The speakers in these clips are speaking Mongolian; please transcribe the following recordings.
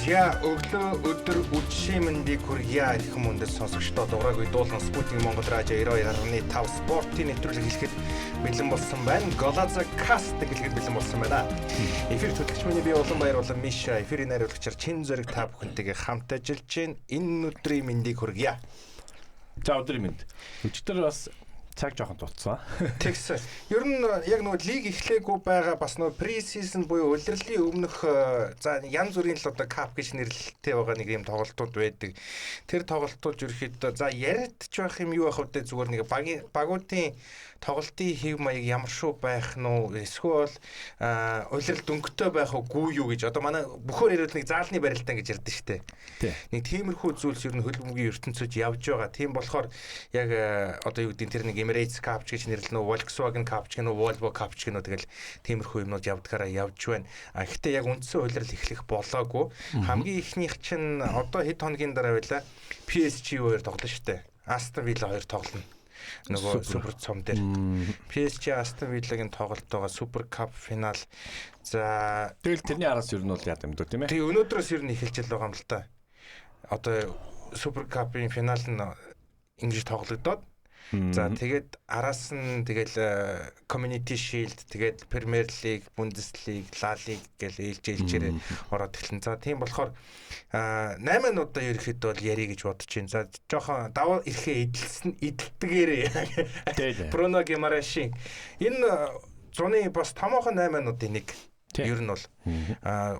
За, өглөө, өдөр, үдшийн мэндийг хүргье, эрхэм хүндэт сонсогчдоо. Дугааргүй дуулан Спутник Монгол радио 92.5 спортын нэвтрүүлэг хэлэхэд бэлэн болсон байна. Голаза каст хэлэхэд бэлэн болсон байна. Эфир хөтлөгч миний би Улаанбаяр болон Миша, эфирийн найруулагчаар Чин Зориг та бүхэнтэйгээ хамт ажиллаж байна. Энэ өдрийн мэндийг хүргье. За, өдрийн мэнд. Өчигдөр бас цаг жоохон дутсан. Тэгсэн. Ер нь яг нөгөө лиг эхлээгүй байгаа, бас нөгөө pre-season буюу улирлын өмнөх за янз бүрийн л одоо cup гэж нэрлэлтэй байгаа нэг юм тоглолтууд байдаг. Тэр тоглолтууд ерөөхдөө за яриадч байх юм юу байх вэ, зүгээр нэг багийн багуудын тоглолтын хэв маяг ямар шүү байх нь уу, эсвэл улирал дөнгөтэй байх уугүй юу гэж одоо манай бөхөр яриад нэг заалны барилтан гэж ярьдэн штэ. Нэг тиймэрхүү зүйлс ер нь хөлбөмбөгийн ертөнцөд явж байгаа. Тийм болохоор яг одоо юу гэдэг, тэр нэг Emirates Cup гэж нэрлэнэ үү, Volkswagen Cup гэнэ үү, Volvo Cup гэнэ үү, тэгэл тиймэрхүү юмнууд явдгаараа явж байна. А гэхдээ яг үндсэн улирал эхлэх болоогүй. Хамгийн эхнийх чинь одоо хэд хоногийн дараа байла, PSG хоёр тоглоно штэ. Aston Villa хоёр тоглоно нөгөө супер цом дээр. PSG Aston Villa-гийн тоглолт байгаа, Super Cup финал. За. Тэгэл тэрний араас ер нь бол яа юм дөө, тийм ээ. Тэгээ өнөөдрөөс ер нь эхэлж л байгаа юм л та. Одоо Super Cup-ын финал нь ингэж тоглогдоод, за, тэгээд араас нь тэгэл Community Shield, тэгээд Premier League, Bundesliga, La Liga гэл ээлж ээлжээрээ ороод эхэлнэ. За, тийм болохоор 8 удаа ерөөхдөө бол ярих гэж бодож байна. За, жоохон даваа эрхээ эдэлсэн эдэлтгээрээ. Бруно Гимараши энэ зуны бас томоохон 8-нуудын нэг. Ер нь бол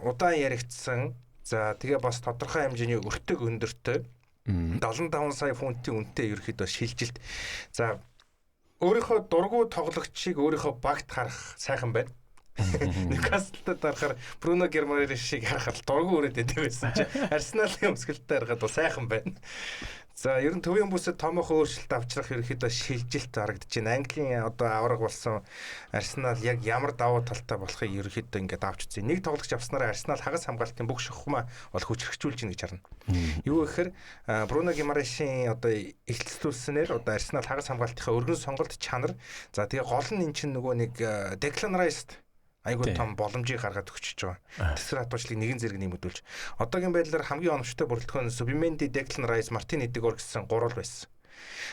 удаан яригдсан. За, тэгээ бас тодорхой хэмжээний өртөг өндөртэй, 75 сая фунтын үнэтэй ерөөхдөө шилжилт. За, өөрийнхөө дургүй тоглогчийг өөрийнхөө багт харах сайхан байна. Ньюкаслтай дарахаар Бруно Гермареш шиг харахад дургүй өрөөд байдаг байсан чи Арсеналын өмсгөлтэй харахад бол сайхан байна. За, ер нь төвийн бүсэд томоохон өөрчлөлт авчрах ерөөхдөө шилжилт харагдаж байна. Английн одоо аварга болсон Арсенал яг ямар давуу талтай болохыг ерөөхдөө ингээд авч үзье. Нэг тоглогч авснараа Арсенал хагас хамгаалтын бүх шахмаа бол хүчрхжүүлж гин гэж харна. Юу гэхээр Бруно Гимарешийн одоо эхлэлцүүлснээр одоо Арсенал хагас хамгаалтынхаа өргөн сонголт, чанар, за, тэгээ гол нь эн чинь нөгөө нэг Declan Rice айгуу том боломжийг гаргаад өгчөж байгаа. Тэсвэр хадгалжлыг нэгэн зэрэг нэмэгдүүлж. Одоогийн байдлаар хамгийн оновчтой бүрэлдэхүүн Зубименди, Declan Rice, Мартин Эдегор гэсэн гурвал байсан.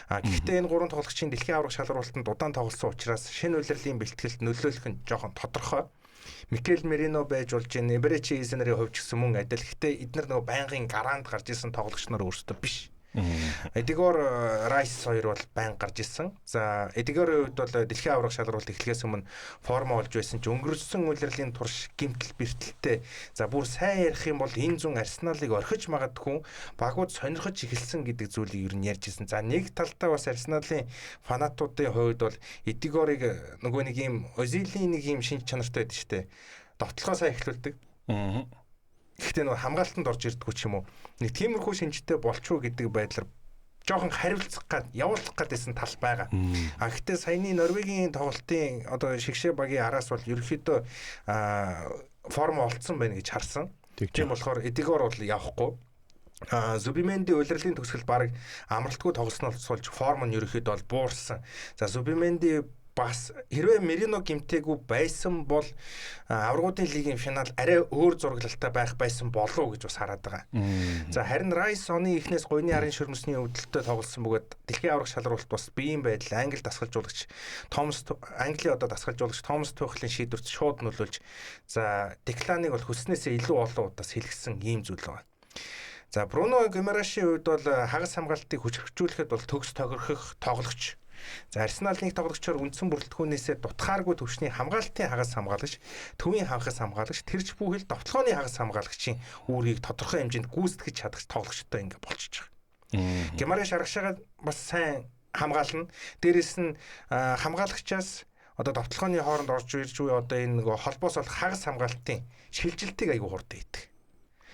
А гэхдээ энэ гурван тоглогчийн дэлхийн аварга шалруултанд удаан тоглосон учраас шинэ улирлын бэлтгэлд нөлөөлөх нь жоохон тодорхой. Микел Мерино байж болж байна. Эберечи Эзе нарын хувьд ч гэсэн мөн адил. Гэхдээ эдгээр нөгөө байнгын гарант гарч исэн тоглогч нар өөрсдөө биш. Эдегор, Райс хоёр бол байнга гарч исэн. За, Эдегорын хувьд бол дэлхийн аварга шалралт эхлэхээс өмнө форм олж байсан ч өнгөрсөн улирлын турш гимтэл бэртэлтэй. За, бүр сайн ярих юм бол энэ зүүн Арсеналыг орхиж магадгүй багууд сонирхож эхэлсэн гэдэг зүйлийг ер нь ярьж исэн. За, нэг талдаа бас Арсеналын фанатуудын хувьд бол Эдегорыг нөгөө нэг юм Озилийн нэг юм шинж чанартай байдаг шүү дээ. Довтлогоо сайн эхлүүлдэг. Гэхдээ нөгөө хамгаалтанд орж ирдэггүй ч юм уу. Нэг тиймэрхүү шинжтэй болчихоо гэдэг байдлаар жоохон хариуцах гад явуулах гад байсан тал байгаа. А гэхдээ саяны Норвегийн тоглолтын одоо шигшээ багийн араас бол ерөөхдөө форм олцсон байна гэж харсан. Тийм болохоор Эдегор бол явахгүй. А Зубименди улирлын төгсгөл баг амралтгүй тоглосноор суулж форм нь ерөөхдөө бол буурсан. За, Зубименди бас хэрвээ Мерино гимтээгүй байсан бол аваргуудын лигийн финал арай өөр зураглалтай байх байсан болов уу гэж бас хараад байгаа. За, харин Райс оны эхнээс гуйны арын шөрмөсний өвдөлтөд тоглосон бөгөөд дэлхийн аварга шалралт бас биеийн байдал, Англи дасгалжуулагч Томас, Английн одоо дасгалжуулагч Томас Тухлийн шийдвэрт шууд нөлөөлж, за, Декланыг бол хүснээсээ илүү олон удаас хэлгэсэн ийм зүйл байгаа. За, Бруно Гимарашийн хувьд бол хагас хамгаалтыг хүчрхжүүлэхэд бол төгс тохирох тоглогч. За, Арсеналын тоглогчоор үндсэн бүрэлдэхүүнээсээ дутхааргүй төвшний хамгаалтын хагас хамгаалагч, төвийн хагас хамгаалагч, тэрч бүхэл довтлооны хагас хамгаалагчийн үүргийг тодорхой хэмжээнд гүйцэтгэж чадах тоглогчтой ингээ болчихж байгаа. Гимараш аргашаага бас сайн хамгаална. Дээрэс нь хамгаалагчаас одоо довтлооны хооронд орж ирж буй одоо энэ нөгөө холбоос бол хагас хамгаалтын шилжилтийг айгүй хурдан хийдэг.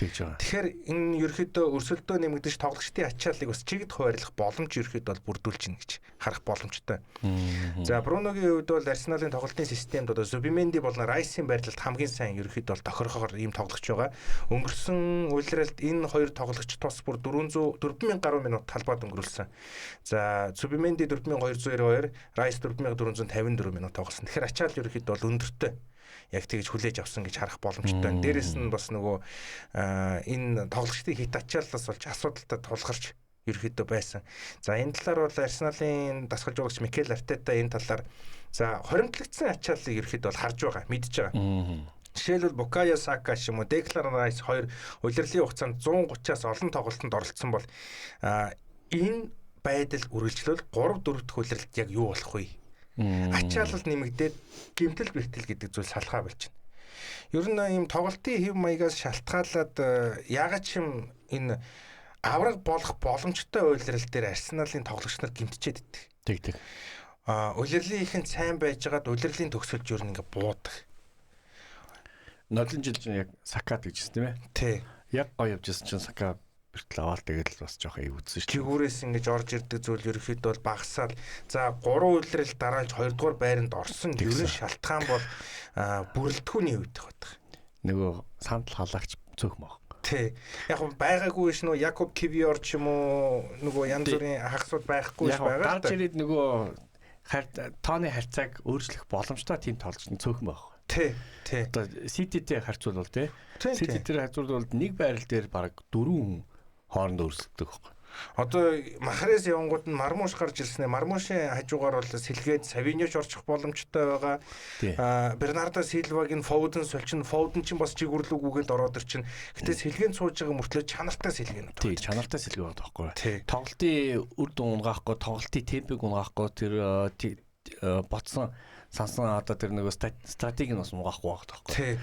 Тэгж байгаа. Тэгэхээр энэ ерөөхдөө өрсөлдөө нэмэгдэж тоглогчдын ачааллыг бас чигд хуваарлах боломж ерөөхдөө бол бүрдүүлж гин гэж харах боломжтой. За, Бруногийн хувьд бол Арсеналын тоглолтын системд одоо Зубименди болон Райсын байрлалд хамгийн сайн ерөөхдөө бол тохирохоор ийм тоглогч байгаа. Өнгөрсөн улиралд энэ хоёр тоглогч тус бүр 400 4000 гаруй минут талбайд өнгөрүүлсэн. За, Зубименди 4292, Райс 4454 минут тоглосон. Тэгэхээр ачаал ерөөхдөө бол өндөртэй. яг тэгж хүлээж авсан гэж харах боломжтой байна. Дээрэс нь бас нөгөө энэ тоглогчдын хит ачааллаас болж асуудалтай тулгарч ерөөхдөө байсан. За энэ талаар бол Арсеналын дасгалжуулагч Микел Артета энэ талаар за хоримтлагдсан ачааллыг ерөөхдөө бол харж байгаа, мэдж байгаа. Жишээлбэл Букайо Сака ч юм уу, Деклан Райс хоёр улирлын хугацаанд 130-аас олон тоглолтод оролцсон бол энэ байдал үргэлжлвэл 3 4 дахь улиралд яг юу болох вэ? Ачаалал нэмэгдээд гэмтэл бэртэл гэдэг зүйл салхаа болчихно. Ер нь ийм тоглолтын хэв маягаас шалтгаалаад яагаад ч юм энэ авраг болох боломжтой улирал дээр Арсеналын тоглогч нар гэмтчихэд иддэг. Тэг. Улирлын ихэнд сайн байжгаад улирлын төгсөлж ер нь ингээ буудаг. Нодлон жил чинь яг Сака тэгжсэн тийм ээ. Тий. Яг гоё явжсэн чинь Сака бэртэл аваад тэгэл бас жоох аяг үтсэн шүү дээ. Жигүүрээс ингэж орж ирдэг зүйл ерөөхдөө бол багасаад за 3 улирал дараалж 2 дугаар байранд орсон ер нь шалтгаан бол бүрэлдэхүүний үед байдаг. Нөгөө сандал халагч цөөх мох. Тий. Яг байгаагүй ш нөө Якоб Кивиор ч юм уу нөгөө янз бүрийн хагасууд байхгүй ш байгаа. Гарч ирээд нөгөө тооны харьцааг өөрчлөх боломжтой тийм тоглогч нь цөөхөн байх. Тий. Тий. Одоо City-тэй харьцуулбал тий. City-тэй харьцуулбал нэг байрал дээр бараг 4 хүн хоорондоо өрсөлддөг байхгүй. Одоо Махрес явангууд нь Мармуш гарч ирсэн ээ. Мармушийн хажуугаар бол сэлгээд Савиньоч орчих боломжтой байгаа. Бернардо Силваг нь Фоуден сольчин, Фоуден чинь бас жигүүрлүүг үгээд ороод ирчин. Гэтэ сэлгээнд сууж байгаа мөртлөө чанартай сэлгээнүүд. Тий, чанартай сэлгээ байгаа байхгүй. Тоглолтын үр дүн унгаахгүй, тоглолтын темпийг унгаахгүй, тэр ботсон сансан одоо тэр нөгөө стратеги нь бас унгаахгүй байгаа байхгүй. Тий.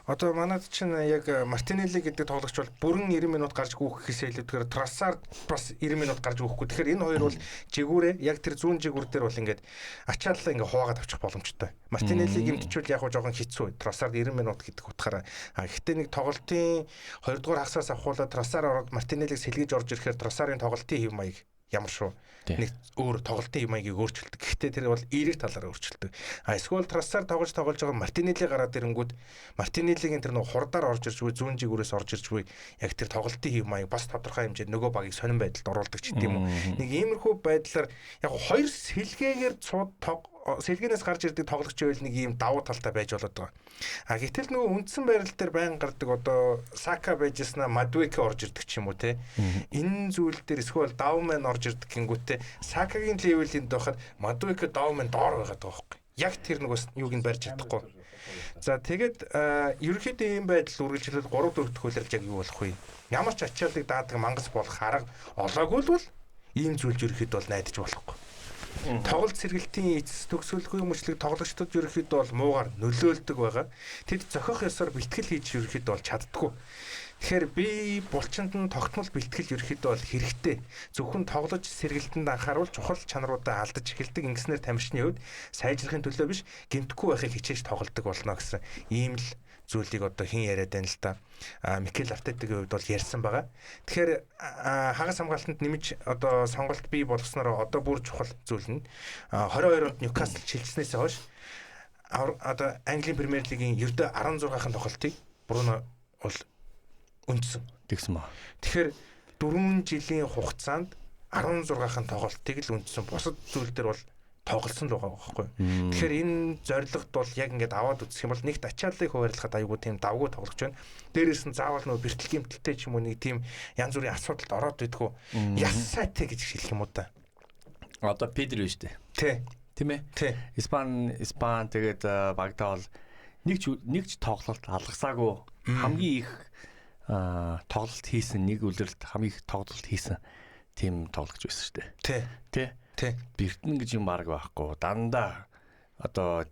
Одоо манад чинь яг Мартинелли гэдэг тоглогч бол бүрэн 90 минут гарч гүйх гэхээсээ илүүтэйгээр Троссард бас 90 минут гарч гүйхгүй. Тэгэхээр энэ хоёр бол жигүүрээ яг тэр зүүн жигүүр дээр бол ингээд ачааллаа ингээд хуваагаад авчих боломжтой. Мартинелли гэмтчихвэл яг жоохон хэцүү. Троссард 90 минут гэдэг утгаараа. Гэхдээ нэг тоглолтын 2 дугаар хагасаас авахуулаад Троссар ороод Мартинеллиг сэлгэж орж ирэхээр Троссарын тоглолтын хэв маяг ямар шүү нэг өөр тоглолтын маягийг өөрчилдөг. Гэхдээ тэр бол эерэг талаараа өөрчилдөг. А эсвэл Троссар тоглож байгаа Мартинелли гараад ирэнгүүт Мартинеллигийн тэр нэг хурдаар орж ирж буй зүүн жигүүрээс орж ирж буй яг тэр тоглолтын хэв маяг бас тодорхой хэмжээд нөгөө багийг сонин байдалд оруулдаг ч гэдэм үү. Нэг иймэрхүү байдлаар яг хоёр сэлгээгээр цууд сэлгэнээс гарч ирдэг тоглогч байвал нэг ийм давуу талтай байж болоод байгаа. А гэтэл нөгөө үндсэн байрал дээр байн гардаг одоо Сака байжснаа Мадвеке орж ирдэг ч юм уу те. Энэ зүйл дээр эсвэл Даумен орж ирдэг гингүүтээ Сакагийн левелинд байхад Мадвеке Даумен доор байгаад байгаа байхгүй. Яг тэр нөгөө юуг нь барьж чадахгүй. За тэгээд ерөнхийдөө ийм байдал үргэлжлэл 3 4 дахь улиралд яг юу болох вэ? Ямар ч ачааллыг даадаг мангас болох арга олоогүй л бол ийм зүйлж ерөнхийдөө бол найдаж болохгүй. Тоглолт сэргэлтийн эцэс төгсгөлгүй мөчлөг тоглогчдод ерөнхийдөө бол муугар нөлөөлдөг байгаа. Тэд зохих ёсоор бэлтгэл хийж ерөнхийдөө бол чаддаггүй. Тэгэхээр би булчинд нь тогтмол бэлтгэл ерөнхийдөө бол хэрэгтэй. Зөвхөн тоглож сэргэлтэнд анхааруул чухал чанаруудаа алдаж эхэлдэг. Ингэснээр тамирчны хувьд сайжрахын төлөө биш, гэмтэхгүй байхыг хичээж тоглодог болно гэсэн ийм л зүйлийг одоо хэн яриад байна л та. Микел Артетагийн хувьд бол ярьсан байгаа. Тэгэхээр хагас хамгаалтанд нэмж одоо сонголт бий болгосноор одоо бүр чухал зүйл нь 22 онд Ньюкасл шилжснээс хойш одоо Английн Премьер Лигийн ердөө 16-хан тоглолтыг Бруно бол үндсэн. Тэгсэн маа. Тэгэхээр 4 жилийн хугацаанд 16-хан тоглолтыг л үндсэн. Бусад зүйл дээр бол тоглосон л байгаа байхгүй. Тэгэхээр энэ зорилгод бол яг ингээд аваад үзэх юм бол нэгт ачааллыг хуваарлахад айгүй тийм давгүй тоглогч байна. Дээрээс нь заавал нөгөө бэртэл гэмтэлтэй ч юм уу нэг тийм янз бүрийн асуудалд ороод идэггүй. Яс сайтай гэж хэлэх юм уу та. Одоо Педри шүү дээ. Тий. Тийм ээ. Тий. Испан тэгээд багтаа бол нэг ч тоглолт алгасаагүй хамгийн их тоглолт хийсэн нэг үлрэлт хамгийн их тоглолт хийсэн тийм тоглогч байсан шүү дээ. Тий. Тий. Тий. Бэртэн гэж юм баг байхгүй. Дандаа одоо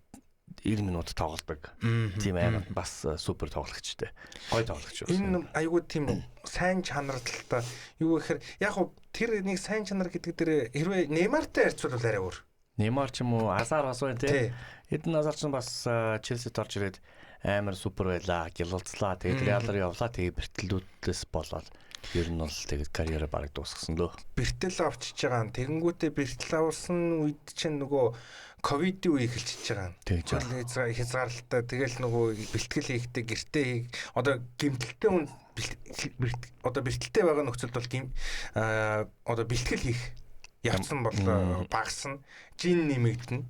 90 минут тоглодог. Тийм амар бас супер тоглогчтой. Гой тоглогч байсан. Энэ айгүй тийм сайн чанар талтай. Юу гэхээр яг хуу тэр нэг сайн чанар гэдэг дээр хэрвээ Неймартай харьцуулбал арай өөр. Неймар ч юм уу Азар бас байна тий. Эдэн Азар ч бас Челсид орж ирээд амар супер байлаа. Гялалцлаа. Тэгээд Реалаар явлаа. Тэгээд бэртлүүдээс болоод ер нь бол тэгээд карьераа бараг дуусгасан лөө. Бэртэл авчиж байгаа. Тэгэнгүүтээ бэртэл авсан үед чинь нөгөө ковидын үе эхэлчихэж байгаа. Тэгж хязгаарлалтай. Тэгэл нөгөө бэлтгэл хийхдээ гэртээ хий. Одоо гэмтэлтэй хүн одоо бэртэлтэй байгаа нөхцөлд бол одоо бэлтгэл хийх явцсан бол багасна. Жин нэмэгдэнэ.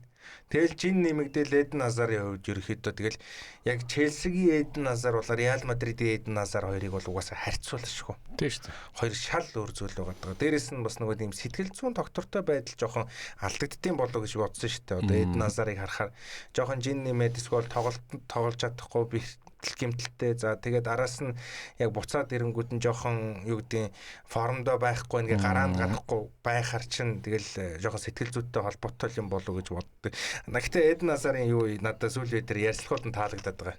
Тэгэл жин нэмэгдээл Эден Азарын хувьд ерөөхдөө тэгэл яг Челсигийн Эден Азар болоо Реал Мадридын Эден Азар хоёрыг бол угаасаа харьцуулашгүй. Тийм шүү дээ. Хоёр шал өөр зүйл байгаа. Дээрээс нь бас нөгөө тийм сэтгэл зүйн тогтвортой байдал жоохон алдагддсан болоо гэж бодсон шүү дээ. Одоо Эден Азарыг харахаар жоохон жин нэмээд эсвэл тоглож чадахгүй гэмтэлтэй. За тэгээд араас нь яг буцаад ирэнгүүт нь жоохон юу гэдгийг формдоо байхгүй ингээ гараанд гарахгүй байхаар чинь тэгэл жоохон сэтгэл зүйтэй холбоотой юм болов гэж боддог. Гэхдээ Эден Азарын юу надад сүүлийн үед тэр ярьцлагууд нь таалагдаад байгаа.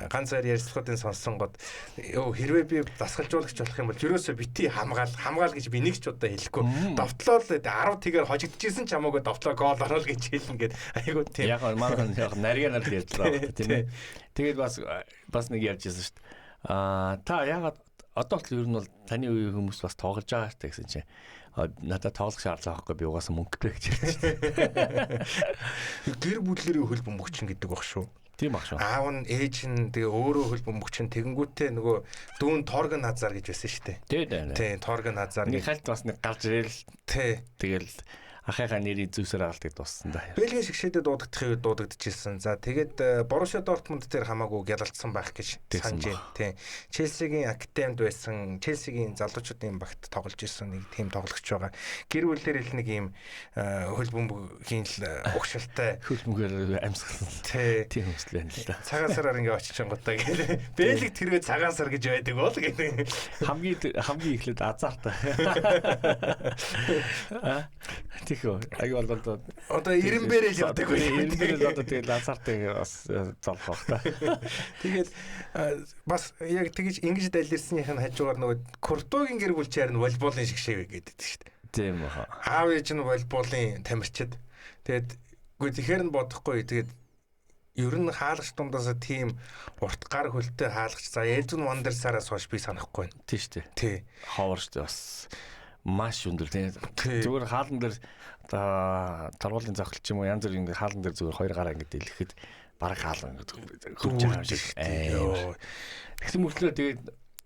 Ганц хоёр ярьцлагуудын сонсонгод ёо хэрвээ би дасгалжуулагч болох юм бол ерөөсөө бити хамгаал гэж би нэг ч удаа хэлэхгүй. Довтлоо л 10 тэгээр хожигдчихсэн ч хамаагүй довтлоо гол орол гэж хэлнэ гэд айгуу тийм. Яг манай яг нарийн нар ярьлаа тийм ээ. Тэгээд бас нэг ярьж байсан шүү дээ. Аа та яагаад одоо л ер нь бол таны үеийн хүмүүс бас тоглож байгаа шүү дээ гэсэн чинь надад тоглох шаардлага байхгүй би угаасаа мөнгөтэй гэж хэлж шүү дээ. Гэр бүлэрийн хөл бөмбөгчин гэдэг баг шүү. Тийм баг шүү. Аав нь ээж нь тэгээ өөрөө хөл бөмбөгчин тэгэнгүүтээ нөгөө дүүн Торгон Азар гэж байсан шүү дээ. Тийм. Тийм Торгон Азар. Нэг хальт бас нэг гарч ирэл. Тий. Тэгэл ахыхаа нэрийг зүүсээр агаалтыг дууссан да. Бельгийн шигшээдэд дуудагдахын үед дуудагдчихсэн. За тэгээд Боруссия Дортмунд дээр хамаагүй гялалцсан байх гэж санаж байна. Тийм. Челсигийн академид байсан, Челсигийн залуучуудын багт тоглож исэн нэг тийм тоглогч байгаа. Гэр бүлээр л нэг ийм хөл бөмбөгийн л угшилтай хөл бөмбөгээр амьсгалсан. Тийм хүмүүс л байна л да. Цагаан сараар ингээ очичингуудаа гэх. Бэлэг тэрвээ цагаан сар гэж байдаг бол гэх. Хамгийн эхлээд азартай. Тэхөө. Аяг бол одоо 90-бэрээ л явдаг байх. 90-бэрээ л одоо тэгэл азартай бас золох бах та. Тэгээд бас яг тэгж ингэж далирсных нь хажуугаар нөгөө Куртугийн гэр бүл чаар нь волейболын шигшээ гэдэг шүү дээ. Тийм баха. Аав ээж нь волейболын тамирчид. Тэгээд үгүй тэгэхээр нь бодохгүй. Тэгээд ер нь хаалгач дундаас тийм урт гар хөлтэй хаалгач за Эдвин Вандерсараас хойш би санахгүй байна. Тийм шүү дээ. Тий. Ховор шүү дээ бас маш өндөр тийм. Зүгээр хаалган дээр одоо торгуулийн зохилт ч юм уу янз бүрийн хаалган дээр зүгээр хоёр гараа ингэ дэлгэхэд бараг хаалган ингэ хөрж байгаа юм шиг. Тэгсэн мөртлөө тэгээд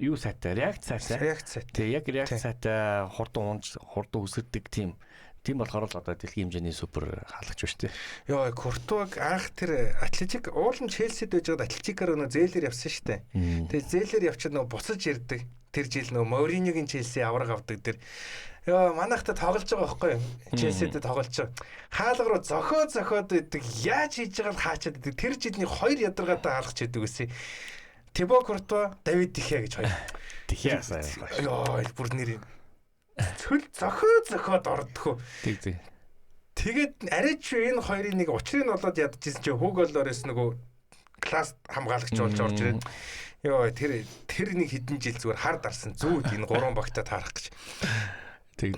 юу сайтай, реакц сайтай. Реакц сайтай. Тэг яг реакц сайтай хурдан унж, хурдан үсэрдэг тийм. Тийм болохоор л одоо дэлхийн хэмжээний супер хаалгач ба шүү дээ. Йоо, Куртуаг анх тэр Атлетик уулын Челсид байж байгаад Атлетикаар нөө зээлэр явсан шүү дээ. Тэгээд зээлэр явчихад нөө буцаж ирдэг. Тэр жил нөө Мориньогийн Челси авраг авдаг тэр. Йоо, манайхтай тоглож байгаа байхгүй юу? Челсидэд тоглож байгаа. Хаалга руу зохиод идэг. Яаж хийж байгааг нь хаачаад идэг. Тэр жилний хоёр ядаргаатай хаалгач идэг гэсэн. Тибо Куртуа, Давид Дихе гэж хоёр. Дихе сайн. Йоо, бүр нэр цөл зохиод ордгоо. Тэг зэ. Тэгээд арай ч энэ хоёрын нэг учрыг нь болоод ядчихсан чи Хуго Лорес нөгөө класс хамгаалагч болж орж ирээд ёо тэр нэг хэдэн жил зүгээр хар дарсан зүүд энэ гурван багтаа таарах гэж. Тэг.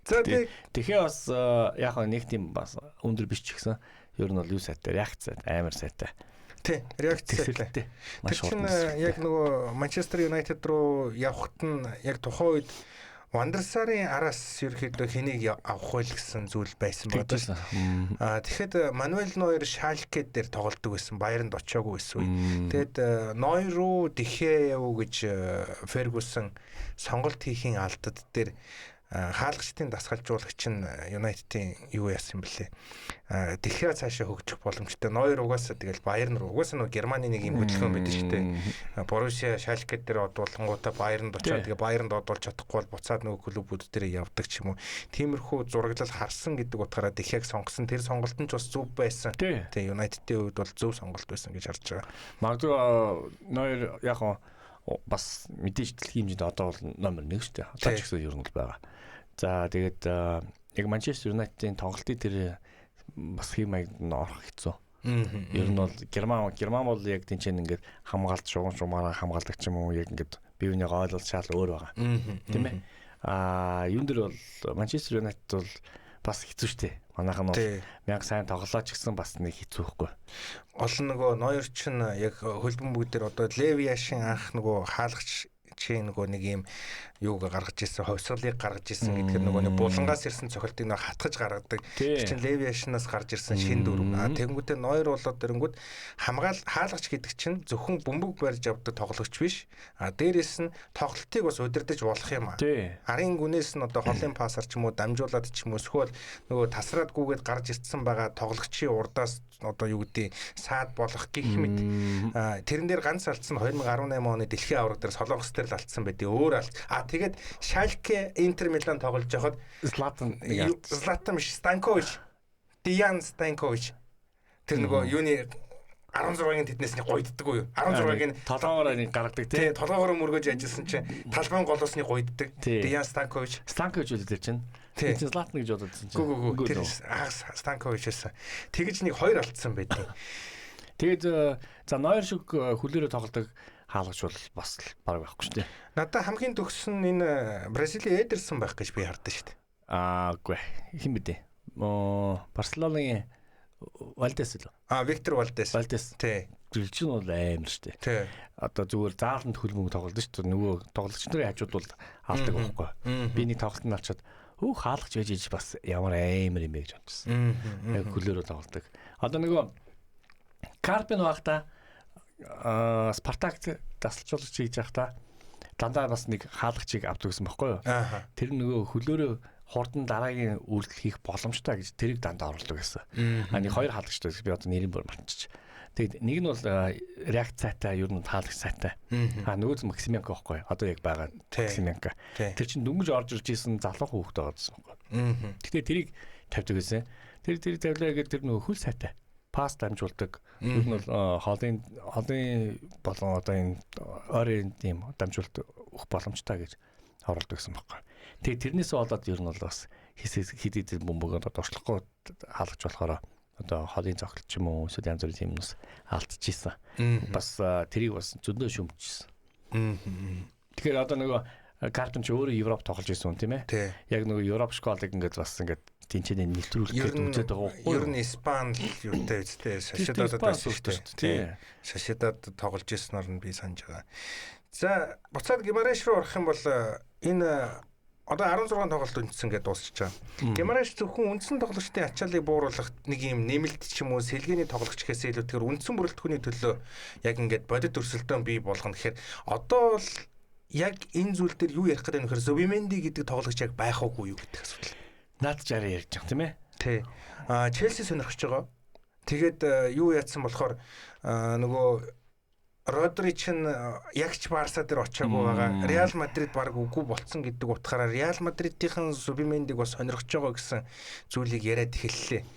За тэгэхээр бас яг нэг тийм бас өндөр биш ч гэсэн ер нь бол юу сайтай, реакц сайтай, амар сайтай. Тий, реакц сайтай. Тэр чинь яг нөгөө Манчестер Юнайтед руу явхад нь яг тухайн үед Вандерсарын араас ерөөхдөө хэнийг авах вэ гэсэн зүйл байсан байна. Аа тэгэхэд Мануэль Нойер Шалке дээр тоглодог байсан. Баяранд очиагүй байсан үе. Тэгэд Нойер руу Дихе яв гэж Фергюсон сонголт хийхийн алдад дээр хаалгачдын дасгалжуулагч нь Юнайтедийн юу яасан бэлээ. Дихе цаашаа хөгжих боломжтой. Нойер угаасаа тэгэл Баярн руу. Угаасаа нөгөө Германы нэг юм хөдөлгөөн байдаг шүү дээ. Боруссия Шалке дээр одуулангуудаа Баярнд очиад тэгээ Баярнд одуулж чадахгүй бол буцаад нөгөө клубүүд дээр явдаг ч юм уу. Тиймэрхүү зураглал харсан гэдэг утгаараа Дихег сонгосон. Тэр сонголт нь ч бас зөв байсан. Тэгээ Юнайтедийн хувьд бол зөв сонголт байсан гэж харж байгаа. Магадгүй Нойер яг бас мэдээж дэлхийн хэмжээнд одоо бол номер 1 шүү дээ. Одоо ч гэсэн ер нь бол байгаа. За тэгээд яг Манчестер Юнайтедийн тоглолтын тэр бас хэм маягд нь орох хэцүү. Ер нь бол Герман бол яг тэнцэн ингээд хамгаалт шугамаараа хамгаалдаг ч юм уу яг ингээд бие биенийгээ ойлголт шал өөр байгаа. Тийм ээ. Аа юун дээр бол Манчестер Юнайтед бол бас хэцүү шүү дээ. Манайхан бол мянга сайн тоглолоо ч гэсэн бас нэг хэцүү байхгүй. Олон нөгөө Нойер ч яг хөлбөмбөг дээр одоо Лев Яшин анх нөгөө хаалгач хаалгачийн нөгөө нэг юм юуг гаргаж ирсэн, хувьсгалыг гаргаж ирсэн гэдгээр нөгөө нэг булангаас ирсэн цохилтыг нөгөө хатгаж гаргадаг. Тэр чинь Лев Яшинаас гарч ирсэн шин дүрм. А тэгэнгүүтээ Нойер болоод ирэнгүүт хаалгач гэдэг чинь зөвхөн бөмбөг барьж авдаг тоглогч биш. А дээрээс нь тоглолтыг бас удирдах болох юм а. Арын гүнээс нь одоо холын пасаар ч юм уу дамжуулаад ч юм уу эсвэл нөгөө тасраад гүгээд гарч ирсэн байгаа тоглогчийн урдаас одоо юу гэдэг саад болох гих мэт. Тэрэн дээр ганц алдсан 2018 оны дэлхийн аварга дээр Солонгос дээр л алдсан байдیں۔ Өөр алт. А тэгээд Шальке Интер Милан тоглож байхад Златан Златан биш Станкович. Диан Станкович. Тэр нөгөө юуны 16-гийн тэднээс нэг гойддаг уу? 16-гийн толгоогоор нэг гаргадаг тий. Толгоогоор мөргөж ажилласан чинь талбайн голоос нэг гойддаг. Диан Станкович. Станкович үлээ тэр чинь. Тэр чинь Златан гэж бододсон чинь. Гүү. Тэр хагас Станкович байсан. Тэгэж нэг хоёр алдсан байдیں۔ Тэгээд за Нойер шиг хүлээрээ тоглодог хаалгач бол бас баг байхгүй шүү дээ. Надад хамгийн төгс нь энэ Бразилийн Эдерсон байх гэж би хардсан шүү дээ. Аагүй. Хэн бэ дээ? Барселонагийн Вальдес л. А Виктор Вальдес. Вальдес. Тий. Тэр чинь бол амар шүү дээ. Тий. Одоо зүгээр зааланд хөлбөмбөг тоглолдог шүү дээ. Нөгөө тоглогч нарын хажууд бол алдаг байхгүй. Би нэг тоглолтод алчаад хөөх хаалгач байж иж бас ямар амар юм бэ гэж бодсон. Яг хөлөөрөө тоглолдог. Одоо нөгөө Карпин багта Спартак дасгалжуулагч хийж байхдаа дандаа бас нэг хаалгачийг авдаг гэсэн баггүй юу? Тэр нөгөө хөлөөрөө хурдан дараагийн үйлдэл хийх боломжтой гэж тэрийг дандаа оруулдаг гэсэн. А нэг хоёр хаалгачтай би одоо нэрийг бүр мартчих. Тэгээд нэг нь бол реакц сайтай, ер нь хаалагч сайтай. А нөгөөд нь Максименко байхгүй. Одоо яг байгаа Максименко. Тэр чинь дөнгөж орж ирж исэн залуухан хүүхэд байгаа гэсэн байхгүй. Гэтэ тэрийг тавьдаг гэсэн. Тэр тавилаа гэдэг тэр нөгөө хөл сайтай. Пас дамжуулдаг. Ер нь бол холын болон одоо энэ ойрын тийм дамжуулалт өгөх боломжтой гэж оруулдаг гэсэн байхгүй. Тэгээд тэрнээс болоод ер нь бол бас хэд хэд бөмбөг одоо дуршлахгүй хаалгач болохоор одоо холын зогсолт ч юм уу эсвэл янз бүрийн юмнаас алдчихсан. Бас тэрийг бас зөндөө шүмжсэн. Тэгэхээр одоо нөгөө Картон ч өөрөө Европ тоглож исэн юм тийм ээ. Яг нөгөө Европ школыг ингээд бас ингээд тэнцэнэ нэвтрүүлэх гээд үзээд байгаа байхгүй юу? Ер нь Испани л юутай үстэй Сосьедадад байсан шүү дээ. Сосьедад тоглож ирснээр нь би санаж байгаа. За буцаад Гимареш руу орох юм бол энэ одоо 16 тоглолт үндсэн гэдээ дуусчих байгаа. Гимареш зөвхөн үндсэн тоглогчдын ачааллыг бууруулах нэг юм нэмэлт ч юм уу сэлгээний тоглогч гэхээс илүүтэйгээр үндсэн бүрэлдэхүүний төлөө яг ингээд бодит өрсөлдөөн бий болгоно гэхээр одоо бол яг энэ зүйл дээр юу ярих гэдэг нь гэхээр Зубименди гэдэг тоглогч яг байх уугүй юу гэдэг асуудал. Наад жараа ярьж байгаа тийм ээ. Тий. А Челси сонирхож байгаа. Тэгээд юу яатсан болохоор нөгөө Родри чинь яг ч Барса дээр очиагүй байгаа. Реал Мадрид баг үгүй болцсон гэдэг утгаараа Реал Мадридийн Зубимендиг бас сонирхож байгаа гэсэн зүйлийг яриад эхэллээ.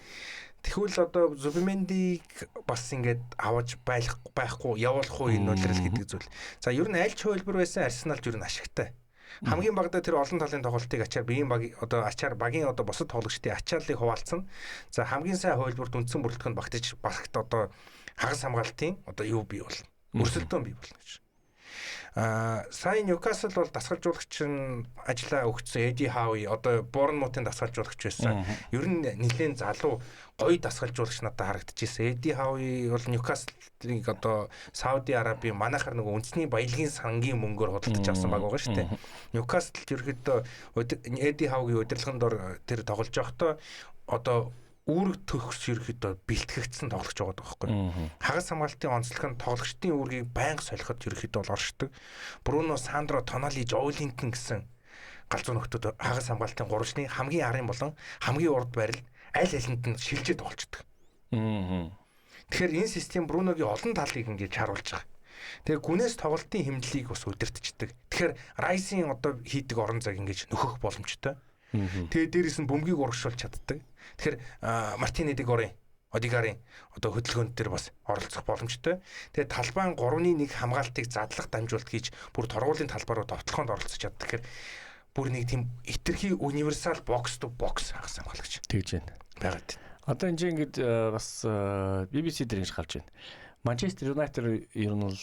Тэгвэл одоо Зубимендиг бас ингээд аваж байхгүй явуулах уу энэ улирал гэдэг зүйл. За ер нь аль ч хувилбар байсан Арсеналд ер нь ашигтай. Хамгийн багадаа тэр олон талын тоглолтыг ачаар биеийн баг одоо ачаар багийн одоо бусад тоглогчдын ачааллыг хуваалцсан. За хамгийн сайн хувилбарт үндсэн бүрэлдэхүүн багтаж багт одоо хагас хамгаалтын одоо юу бий болно. Өрсөлдөөн бий болно гэж. Сая Ньюкасл бол дасгалжуулагч нь ажлаа өгсөн Эди Хауи одоо Борнмутын дасгалжуулагч байсан. Ер нь нэлээд залуу гоё дасгалжуулагч надад харагдчихсэн. Эди Хауи бол Ньюкаслыг одоо Сауди Арабийн манайхаар нөгөө үндэсний баялагын сангийн мөнгөөр худалдаж авсан баг байгаа шүү дээ. Ньюкасл ерөөдөө Эди Хаугийн удирдлагын дор тэр тоглож байхдаа одоо үүрэг төгс ерөөхдөө бэлтгэгдсэн тоглогч байгаа байхгүй. Хагас хамгаалтын онцлог нь тоглогчдын үүргийг байнга солиход ерөөхдөө бол оршдог. Бруно, Сандро, Тонали, Жоулинтон гэсэн галзуу нөхдүүд хагас хамгаалтын гурвчны хамгийн арын болон хамгийн урд байрал аль алинд нь шилжиж тоглолцдог. Тэгэхээр энэ систем Бруногийн олон талыг ингэж харуулж байгаа. Тэгээ гүнээс тоглолтын хэмнэлийг бас удирдчихдаг. Тэгэхээр Райсын одоо хийдэг орон зайг ингэж нөхөх боломжтой. Тэгээ дээрээс нь бөмбөгийг урагшуулж чаддаг. Тэгэхээр Мартин Эдегорын, Одигарын одоо хөдөлгөөнд дээр бас оролцох боломжтой. Тэгээ талбайн 3-1 хамгаалтыг задлах дамжуулалт хийж бүр торгуулийн талбай руу товтлохонд оролцож чаддаг. Тэгэхээр бүр нэг тийм хитрхи универсал box to box хагас хамгаалагч. Тэгж байна. Байгаад. Одоо энэ чинь ингээд бас BBC дээр ингэж гарч байна. Манчестер Юнайтед ер нь бол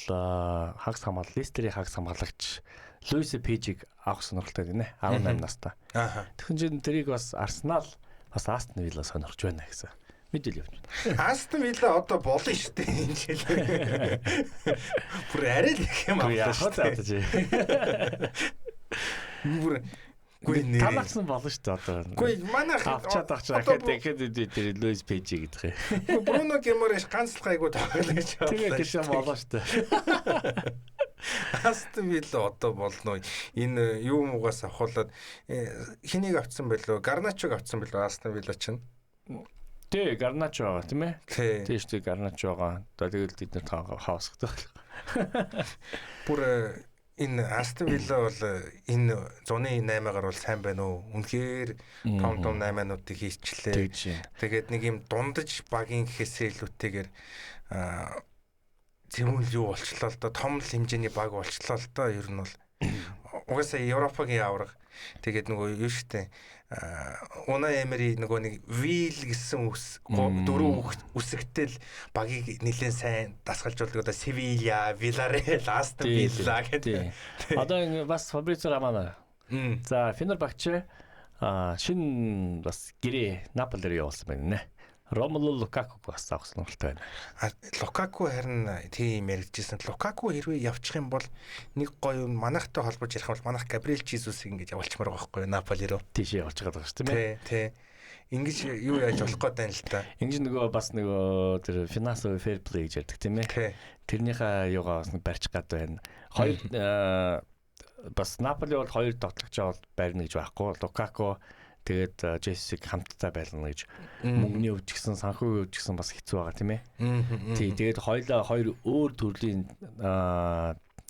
хагас хамгаалал, Лестерийн хагас хамгаалагч Луис Пэжийг авах сонирхолтой гинэ. 18 настай. Тэгсэн чинь тэрийг бас Арсенал бас Астон Вилла сонирхож байна гэсэн Мэдэл явж. Астон Вилла одоо болно шүү дээ энэ жил. Бүр арай л их юм авлаа шүү дээ. Бүр Үгүй нэр. Талаагсан болно шүү дээ одоо. Үгүй манайх авчаад авч дахиад тэр Луис Пэжи гэдэг юм. Бруно Гимареш ганц л гайгүй тоглож гэж бодлоо. Тэгээ гэж юм болоо шүү дээ. Астон Вилла одоо болно. Энэ юу муугаас авахуулаад хэнийг авцсан бэлөө? Гарначог авцсан бэлөө Астон Вилла чинь. Тий, Гарначо байгаа тийм ээ. Тий шүү дээ, Гарначо байгаа. Одоо тэгэл бид нар хаусгадаг. Бүр энэ Астон Вилла бол энэ зуны 8-аар бол сайн байна уу? Үнэхээр том том 8-нуудыг хийчлээ. Тэгээд нэг юм дундаж багийн гэхээсээ илүүтэйгээр зэвүүн юу болчлоо л доо, том л хэмжээний баг болчлоо л доо. Ер нь бол угаасаа Европагийн авраг. Тэгээд нөгөө юу штэ Уна Эмери нөгөө нэг Вил гэсэн үс дөрөв үсэгтэл багийг нэлээд сайн дасгалжуулдаг. Одоо Севилья, Вилlarreal, Астон Вилла гэдэг. Одоо ингэ бас Фабрицио Романо. За Фенербахче шинэ бас гэрээ Наполи руу явуулсан байна нэ. Ромелу Лукаку бас авсан болтой байна. Лукаку харин тийм яригдчихсэн. Лукаку хэрвээ явчих юм бол нэг гоё юм манайхтай холбож ярих юм бол манайх Габриэл Жисусыг ингэж явуулчмаар байгаа байхгүй юу Наполи руу. Тийшээ явуулж байгаа шүү дээ, тийм ээ. Тий. Ингэж юу яаж болох гээд байна л та. Ингэж нөгөө бас нөгөө тэр финансовый fair play гэж ярьдаг тийм ээ. Тэрнийхээ юугаа бас барьчих гад байна. Хоёр бас Наполи бол хоёр тоглогчоо бол барина гэж байхгүй. Лукаку тэгээд Жесиг хамтдаа байлна гэж мөнгөний өвч гэсэн санхүүгийн өвч гэсэн бас хэцүү байгаа тийм ээ. Тий, тэгээд хоёлаа хоёр өөр төрлийн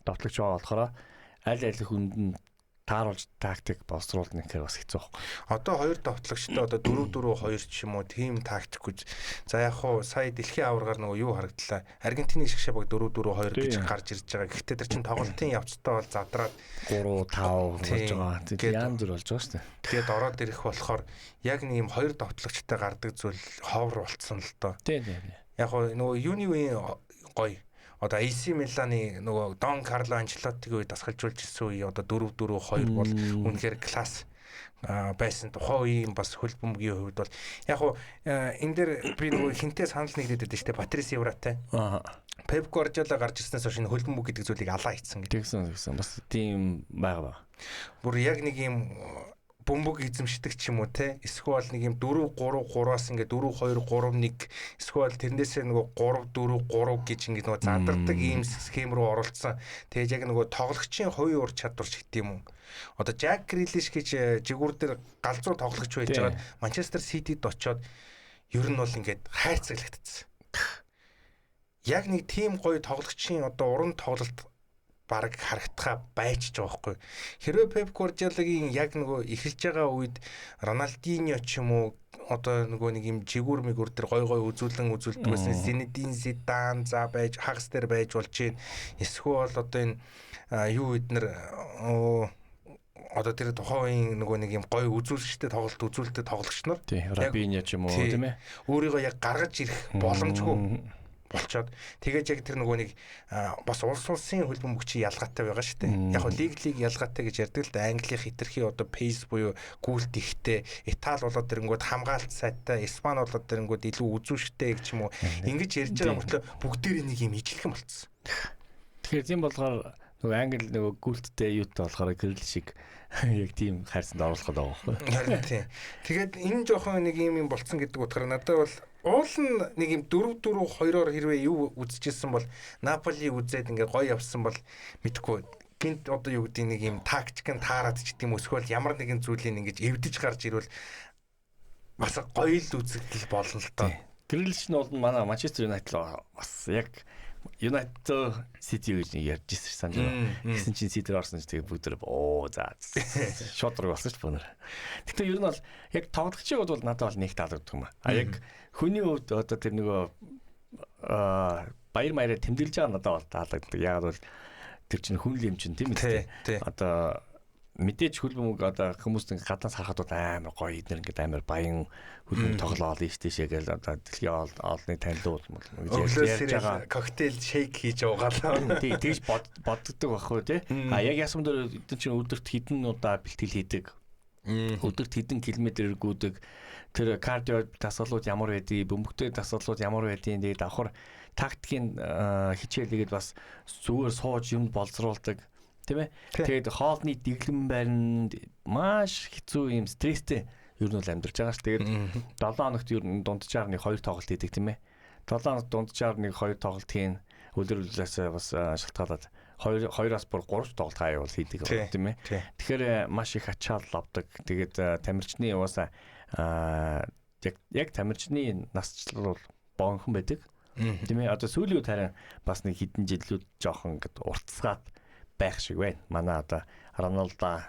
довтлогч байгаа болохоор аль аль хүнд нь тааруулж тактик боловсруулна гэхээр бас хэцүү байхгүй. Одоо хоёр довтлогчтой одоо 4-4-2 ч юм уу тийм тактик гэж. За яг хуу сая дэлхийн аваргаар нөгөө юу харагдлаа. Аргентины шигшээ баг 4-4-2 гэж гарч ирж байгаа. Гэхдээ тэр чинь тоглолтын явцтай бол задраад 3-5 болж байгаа. Тэгээд янз бүр болж байгаа шүү дээ. Тэгээд ороод ирэх болохоор яг нэг юм хоёр довтлогчтой гардаг зүйл ховор болцсон л доо. Тийм тийм. Яг хуу нөгөө юуны үеийн гоё. Одоо AC Миланы нөгөө Дон Карло Анчелоттигийн үед дасгалжуулж ирсэн үе одоо 4-4-2 бол үнэхээр класс байсан. Тухайн үеийн бас хөл бөмбөгийн хувьд бол яг хуу энэ дээр би нөгөө хинтээ санал нэгдээд байдаг шүү дээ. Патрис Евратай. Пеп Гвардиола гарч ирснээс хойш энэ хөл бөмбөг гэдэг зүйлийг алаа хийцэн гэдэг. Тэгсэн. Бас тийм байгаа ба. Бүр яг нэг юм бөмбөг эзэмшдэг ч юм уу те, эсвэл нэг юм 4-3-3-аас ингээ 4-2-3-1 эсвэл тэрнээсээ нөгөө 3-4-3 гэж ингээ нөгөө задардаг ийм схем рүү оролцсон. Тэгээд яг нөгөө тоглогчийн хувийн ур чадвар ч гэдэг юм уу. Одоо Жак Грилиш гэж жигүүр дээр галзуу тоглогч байж байгаад Манчестер Ситид очоод ер нь бол ингээд хайрцаглагдсан. Яг нэг тийм гоё тоглогчийн одоо уран тоглолт бараг харагдахаа байчж байгаа байхгүй. Хэрвээ Пеп Гвардиолагийн яг нөгөө эхэлж байгаа үед Роналдиньо ч юм уу одоо нөгөө нэг юм жигүүр мэгүр дээр гой гой үзүүлэн үзүүлдэг байсан. Зинедин Зидан за байж хагас дээр байж болж гин. Эсвэл одоо энэ юу эднэр одоо тэр тухайн үеийн нөгөө нэг юм гой үзүүлэлттэй тоглолт үзүүлэлттэй тоглогч нар Рабиньо ч юм уу тийм ээ. Өөрийгөө яг гаргаж ирэх боломжгүй болчоод тэгээд яг тэр нөгөө нэг бас улс улсын хөл бөмбөгчийн ялгаатай байгаа шүү дээ. Яг хөө лиг ялгаатай гэж ярьдаг л да. Английн хитрхи одоо пейс буюу гүйлт ихтэй, Итали болоод тэрэнгүүд хамгаалт сайтай, Испани болоод тэрэнгүүд илүү үзүүштэй гэж юм уу. Ингэж ярьж байгаа мөртлөө бүгдээрээ нэг юм ижилхэн болцсон. Тэгэхээр тийм болохоор нөгөө англи нөгөө гүйлттэй юутай болохоор гэрэл шиг яг тийм хайрцанд оруулах гэдэг байгаа байхгүй. Харин тийм. Тэгээд энэ жоохон нэг юм юм болцсон гэдэг утгаараа надад бол уул нь нэг юм 4-4-2-оор хэрвээ юу үзчихсэн бол Наполи үзээд ингээ гоё явсан бол мэдхгүй гинт одоо юу гэдэг нэг юм тактик нь таарад ч гэдэм эсвэл ямар нэгэн зүйлийг ингэж эвдэж гарч ирвэл бас гоё л үзэгдэл болно л доо. Грилиш нь бол манай Манчестер Юнайтед бас яг Юнайтед Сити гэж нэг ярьж ирсэн санаж байна. Тэгсэн чинь Сити орсон чинь тэгээ бүгд оо за шууд руу болсон ч бүүнэр. Гэхдээ ер нь бол яг тоглогчийн хувьд бол надад бол нэг таалагддаг юм а. Яг хүний хувьд одоо тэр нөгөө баяр маяраа тэмдэглэж байгаа надад бол таалагддаг. Яг бол тэр чинь хүн л юм чинь тийм үү? Одоо мэдээж хөл бөмбөг одоо хүмүүс ингээ гаднаас харахад бол амар гоё эднэр ингээд амар баян хөл бөмбөг тоглоол ийш тийшээ гээл одоо дэлхийн олонний танилуул гэж ярьж байгаа. Коктейл шейк хийж уугаалаа. Тий, тэгж боддог байхгүй тий. А яг ясам дээр эдэн чинь өдөрт хэдэн удаа бэлтгэл хийдэг. Өдөрт хэдэн километр гүйдэг, тэр кардио дасгалууд ямар байдгийг, бөмбөгтэй дасгалууд ямар байдгийг, тэгээд давхар тактикийн хичээлийгээд бас зүгээр сууж юм боловсруулдаг, тийм ээ. Тэгээд хоолны дэглэм баринд маш хэцүү юм стресстэй ер нь бол амьдарч байгаа ш. Тэгээд 7 хоногт ер нь дунджаар нэг 2 тоглолт хийдэг, тийм ээ. 7 хоногт дунджаар нэг 2 тоглолт хийн. Үлрэлээс бас шалтгаалаад 2-оос бүр 3 тоглолт хаяа бол хийдэг тийм ээ. Тэгэхээр маш их ачаал авдаг. Тэгээд тамирчны угаасаа яг тамирчны насчлал бол богинохон байдаг. Тийм ээ. Одоо сүүлийн үед харин бас нэг хэдэн жилүүд жоохон ингээд уртсгаад байх шиг байна. Манай одоо Роналдо,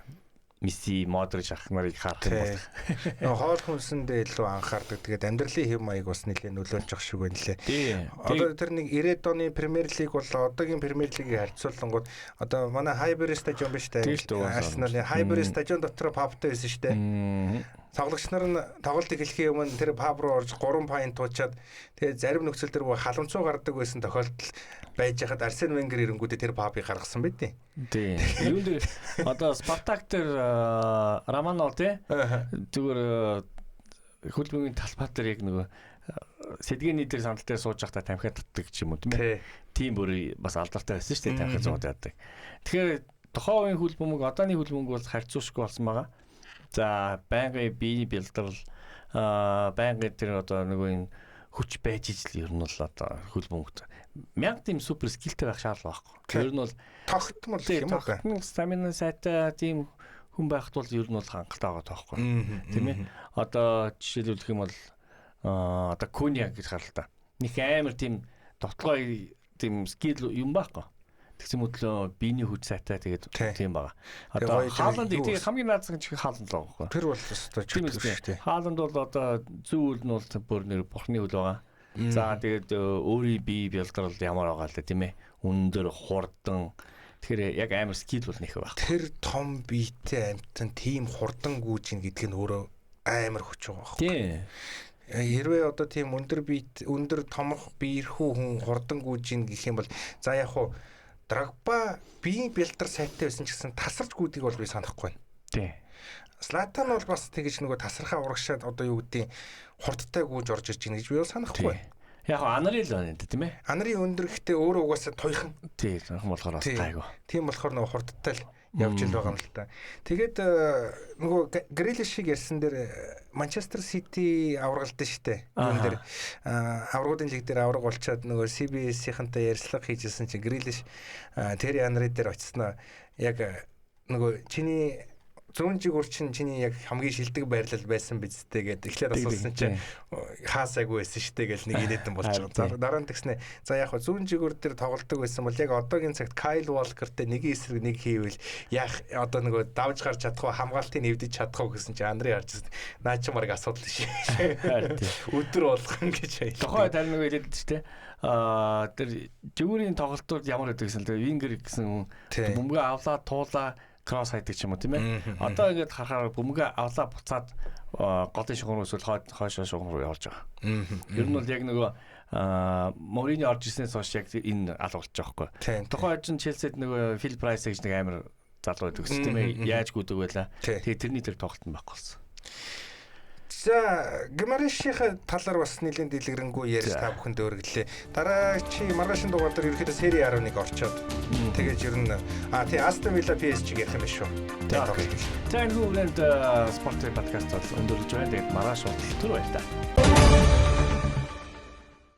Месси, Модрич ах нарыг харах юм бол нөгөө хоол хүнсэндээ илүү анхаардаг. Тэгээд амьдралын хэв маяг бас нэлээд нөлөөлж ах шиг байна лээ. Одоо тэр нэг 90-ад оны Премьер Лиг бол одоогийн Премьер Лигийг харьцуулангууд одоо манай Хайбери стадион биш үү? Арсеналын Хайбери стадион дотор пабтай байсан шүү дээ. Тоглогч нар нь тоглолт эхлэхийн өмнө тэр паб руу орж 3 pint туучаад тэгээд зарим нөхцөл төр халамцуу гардаг байсан тохиолдол байж хахад Арсен Венгер ирэнгүүтээ тэр пабыг гаргасан байт. Тийм. Юун дээр одоо Спартак дээр Романов тий зүгээр хөлбөмбөгийн талбай дээр яг нөгөө сэдгэний дээр сандал дээр сууж байхдаа тамхи татдаг ч юм уу тийм ээ. Тийм бүр бас алдартай байсан шүү дээ, тамхи зууд яадаг. Тэгэхээр тухайн үеийн хөлбөмбөг одооны хөлбөмбөг бол харьцуулшгүй болсон байгаа. За байнгын биений бэлтгэл, байнгын тэр одоо нөгөө энэ хүч байж ижил ер нь бол одоо хөлбөмбөгт мянга тийм супер скиллтэй байх шаардлага байхгүй. Ер нь бол тогтмол юм уу? Тогтмол стамина сайтай тийм хүн байхад бол ер нь бол хангалттай байгаа тоохгүй. Тийм ээ. Одоо жишээлбэл юм бол одоо Куня гэж харалтаа. Них амар тийм довтлогоо тийм скилл юм байхгүй. Тэгсэн мэтлөө биений хүч сайтай тэгээд тийм байгаа. Одоо Хааланд тийм хамгийн наазах чих Хааланд л байгаа байхгүй. Тэр бол өстой чигтэй шүү дээ. Хааланд бол одоо зүүн үл нь бол бүр нэр бурхны үл байгаа. За тэгээд өөрийн бие бэлдрэл ямар байгаа л тийм ээ. Өндөр хурдан. Тэгэхээр яг амар скил бол нэх байх. Тэр том биетэй амьтан тийм хурдан гүйж ин гэдг нь өөрөө амар хүч байгаа байхгүй. Тийм. Хэрвээ одоо тийм өндөр биет өндөр томх биерхүү хүн хурдан гүйж ин гэх юм бол за яг хуу Дрогба биеийн бэлтэр сайтай байсан ч гэсэн тасарч гүйдгийг бол би санахгүй байна. Тийм. Златан бол бас тэгэж нөгөө тасархаа урагшаад одоо юу гэдгийг хурдтай гүйж орж ирж байна гэж би бол санахгүй. Яг Анри л байна тийм ээ. Анри өндөр гэхдээ өөрөө угаасаа туйхан. Тийм, туйхан болохоор бас гайгүй. Тийм болохоор нөгөө хурдтай л явж ил байгаа юм л та. Тэгээд нөгөө Грилишийг ярьсан дээр Манчестер Сити авралдсан шүү дээ. Юун дээр аврагуудын лиг дээр авраг болчоод нөгөө CBS-ийнхэнтэй ярьцлага хийжсэн чинь Грилиш Терри Анри дээр очсноо яг нөгөө чиний зүүн жигүүр чинь чиний яг хамгийн шилдэг байрлал байсан биз дээ гэд эхлээд асуусан чинь хаасаагүй байсан шүү дээ гэл нэг инээдэн болж байгаа. Дараа нь тэгснэ за яг зүүн жигүүр дээр тоглолдог байсан бол яг одоогийн цагт Кайл Уолкертэй нэг эсрэг нэг хийвэл яах одоо нөгөө давж гарч чадах уу, хамгаалтыг нэвдэж чадах уу гэсэн чинь Андрей харж байсан. Наа чи марг асуудал шээ. Өдөр болгон гэж хэлээ. Тухайн тарин нөгөө хэлээд шүү дээ. Тэр жигүүрийн тоглолтууд ямар байдаг гэсэн л Вингер гэсэн хүн бөмбөгөө авлаа туулаа кросс хайдаг ч юм уу тийм ээ. Одоо ингээд харахаар бөмбөгөө авлаа буцаад голын шугам руу эсвэл хойшоо шугам руу явуулж байгаа. Ер нь бол яг нөгөө Морини орж ирснээс хойш яг энэ алга болж байгаа байхгүй. Тухайн үед чинь Челсид нөгөө Фил Прайс гэж нэг амар залуу байдаг гэсэн тийм ээ. Яаж гүдэг байлаа. Тэгээ тэрний тэр тоглолт нь байхгүй болсон. За Гимарешийн талаар бас нэлээд дэлгэрэнгүй ярьж та бүхэнд өргөлээ. Дараагийн маргаашин дугаар дээр ерөөхдөө Сери 11 орчоод тэгэж ер нь тий Астон Вилла PSG ярих юм биш үү? За энэ хүрээнд спортын подкаст бол өндөрлөж байна. Тэгээд маргааш уулзах түр баяр та.